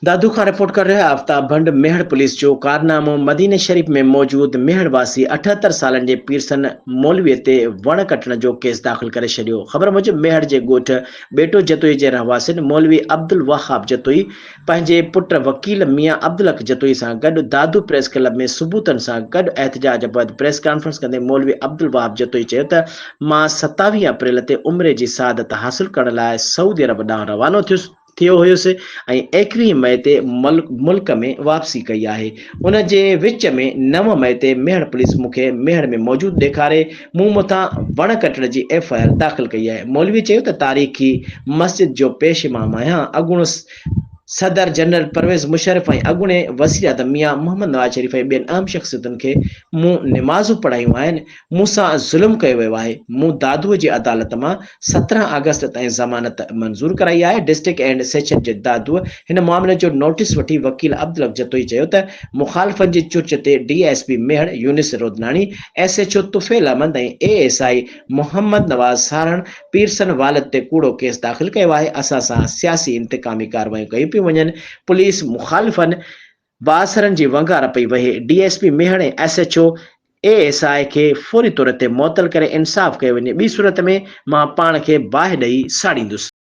دادو کان رپورٽ ڪر رهيو آهي آفتاب ڀنڊ ميهڙ پوليس جو ڪارنامو مديني شريف ۾ موجود ميهڙ واسي 78 سالن جي پيرسن مولوي تي وڻ ڪٽڻ جو ڪيس داخل ڪري ڇڏيو خبر موجب ميهڙ جي ڳوٺ ٻيٽو جتوئي جي رهواسين مولوي عبدالوهاب جتوئي پنهنجي پٽ وڪيل ميان عبدالحق جتوئي سان گڏ دادو پريس ڪلب ۾ ثبوتن سان گڏ احتجاج بعد پريس ڪانفرنس ڪندي مولوي عبدالوهاب جتوئي چيو ته مان 27 اپريل تي عمري جي سعادت حاصل ڪرڻ لاء سعودي عرب ڏانهن روانو ٿيس. ٿيو هيس ۽ ايڪويهه مئي تي ملڪ ۾ واپسي ڪئي آهي ان جي وچ ۾ نو مئي تي ميهڙ پوليس مون کي ميهڙ ۾ موجود ڏيکاري مون مٿان وڻ ڪٽڻ جي ايف I R داخل ڪئي آهي مولوي چيو ته تاريخي مسجد جو پيش امام آهيان اڳوڻو صدر جنرل پرويز مشرف ۽ اڳوڻي وزيراعظم ميان محمد نواز شريف ۽ ٻين اهم شخصيتن کي مون نمازون پڙهايون آهن مون سان ظلم ڪيو ويو آهي، مون دادوء جي عدالت مان 17 آگسٽ تائين ضمانت منظور ڪرائي آهي، ڊسٽرڪٽ اينڊ سيشن جج دادوء هن معاملي جو نوٽيس وٺي وڪيل عبدالحق جتوئي چيو ته مخالفن جي چرچ تي D S P Mehar Younis Rodnani, S H O Tufail Ahmed ۽ A S I Muhammad Nawaz Saran پيرسن والد تي ڪوڙو ڪيس داخل ڪيو آهي، اسان سان سياسي انتقامي ڪارروايون ڪيون پيون وڃن، پوليس مخالفن بااثرن جي ونگار پئي وهي، D S P Mehar ۽ S H O, A S I کي فوري طور تي معطل ڪري انصاف ڪيو وڃي ٻي صورت ۾ مان پاڻ کي باهه ڏئي ساڙيندس.